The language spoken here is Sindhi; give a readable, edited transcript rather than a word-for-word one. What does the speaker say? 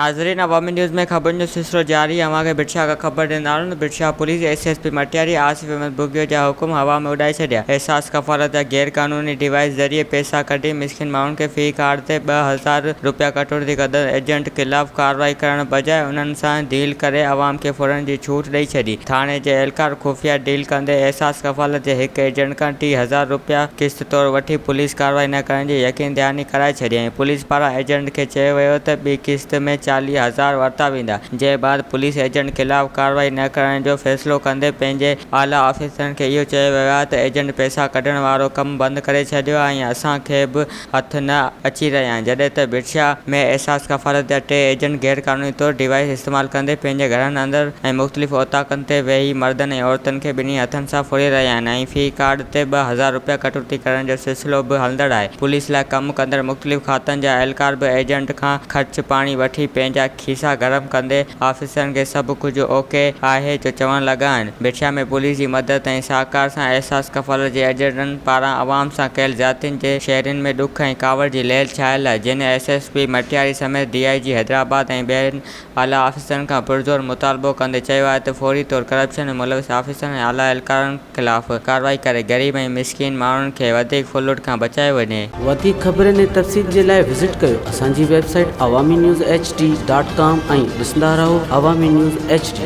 ناظرين عوامي نيوز ۾ خبرن جو سلسلو جاري اوهان کي ڀٽ شاهه کان خبر ڏيندا هلون ته Bhit Shah police S S P Matiari Asif Ahmed Bughio جا حڪم هوا ۾ اڏائي ڇڏيا احساس ڪفالت جا غير قانوني ڊوائيس ذريعي پئسا ڪڍي مسڪين ماڻهن کي في ڪارڊ تي 2000 رپيا ڪٽوتي ڪندڙ ايجنٽ خلاف ڪارروائي ڪرڻ بجاء انهن سان ڊيل ڪري عوام کي ڦرڻ جي ڇوٽ ڏئي ڇڏي ٿاڻي جي اهلڪار خفيه ڊيل ڪندي احساس ڪفالت جي هڪ ايجنٽ کان 3000 رپيا قسط طور وٺي پوليس ڪارروائي نه ڪرڻ جي يقين دهاني ڪرائي ڇڏي ۽ پوليس پاران ايجنٽ کي چيو ويو ته ٻي قسط ۾ 40 هزار ورتا ويندا جنهن بعد پوليس ايجنٽ خلاف ڪارروائي نه ڪرڻ جو فيصلو ڪندي پنهنجي اعليٰ آفيسرن کي اهو چيو ويو آهي ته ايجنٽ پئسا ڪڍڻ وارو ڪم بند ڪري ڇڏيو آهي ۽ اسان کي به هٿ نه اچي رهيا آهن جڏهن ته ڀٽشاهه ۾ احساس ڪفالت جا ٽي ايجنٽ غير قانوني طور ڊوائيس استعمال ڪندي پنهنجي گهرن اندر ۽ مختلف اوطاقن تي ويهي مردن ۽ عورتن کي ٻنهي هٿن سان ڦري رهيا آهن ۽ في ڪارڊ تي 2000 رپيا ڪٽوتي ڪرڻ جو سلسلو به هلندڙ آهي پوليس لاء ڪم ڪندڙ مختلف کاتن جا اهلڪار به ايجنٽ کان خرچ پاڻي وٺي پنهنجا کيسا گرم ڪندي آفيسرن کي سڀ ڪجهه اوڪي آهي جو چوڻ لڳا آهن. ڀٽشاهه ۾ پوليس جي مدد ۽ سهڪار سان احساس ڪفالت جي ايجنٽن پاران عوام سان ڪيل زيادتين جي شهرين ۾ ڏک ۽ ڪاوڙ جي لهر ڇانيل آهي جنھن ايس ايس پي مٽياري سميت ڊي I جي حيدرآباد ۽ ٻين اعليٰ آفيسرن کان پرزور مطالبو ڪندي چيو آهي ته فوري طور ڪرپشن ۾ ملوث آفيسرن ۽ اعليٰ اهلڪارن خلاف ڪارروائي ڪري غريب ۽ مسڪين ماڻهن کي وڌيڪ ڦرلٽ کان بچايو وڃي. وڌيڪ خبرن ۽ تفصيل جي لاء وزٽ ڪيو اسان جي website Awami news H D dot com ۽ ڏسندا رهو عوامي نيوز ايڇ ڊي.